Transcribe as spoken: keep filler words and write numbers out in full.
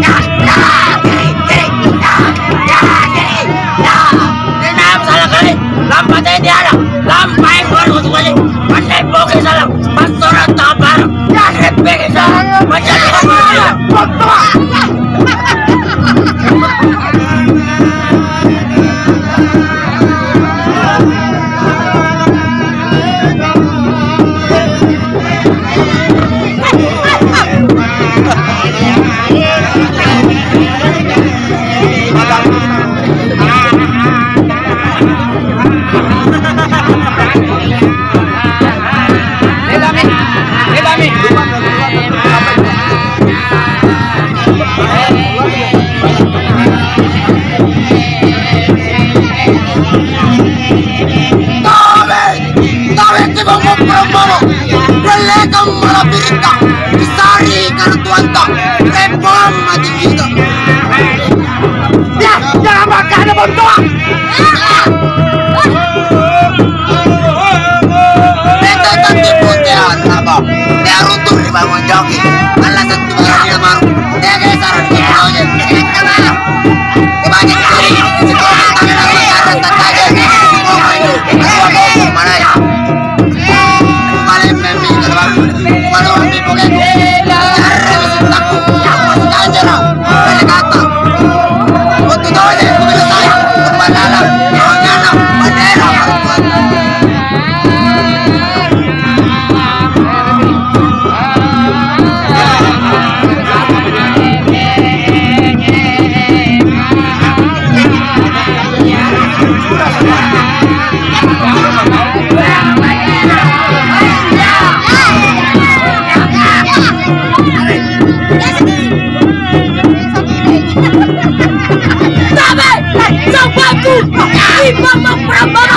Nah, nah, kiri, kiri, nah, nah, kiri, nah. Tenang, salah kali. Lampa tete ada. Lampa yang baru satu kali. Pandai boke salah. Pastora tapar. Jangan repek salah. Macam apa? Tabe'! Tabe' kibongko mama! Wellekang malapiritta! Kisari kartuanta! Repom mati kita! Ya! Jangan makan bontoa! Bete tanti putih lawan laba! Dia runtuh dibangun joki! Alasan tu barang dia baru! Dia geser di proyek! Dia kena! Kebanyakan kali! Sekolah tangan aku sekarang Sabai! Sabaku! Ipama Prabama!